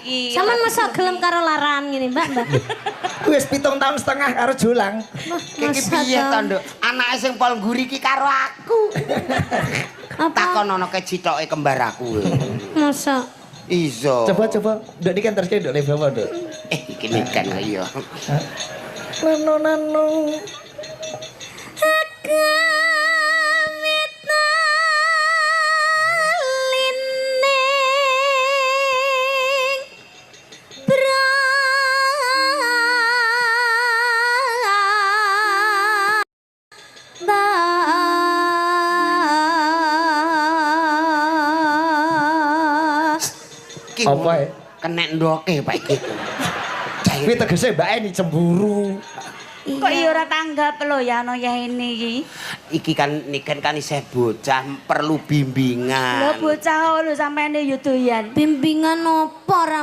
Iki. Sampeyan masa gelem karo laran ngene, Mbak, Mbak. Wis 7,5 tahun karo Jolang. Iki piye to, Nduk? Anake sing pol ngguri iki karo aku. Apa? Takon ana kecitoke kembar aku. Masa. Iso. Coba coba, Nduk, ini kan terus Nduk le bawa, Nduk. Eh, iki kan iya. Nano nano. Ki Apa, ya? Kenek ndoke Pak iki. Kuwi tegese Mbak Eni cemburu. Kok iya ora tanggap lho ya no ya ini iki. Iki kan Niken kan isih bocah perlu bimbingan. Lho bocah lho sampeyan yo doyan. Bimbingan opo ra.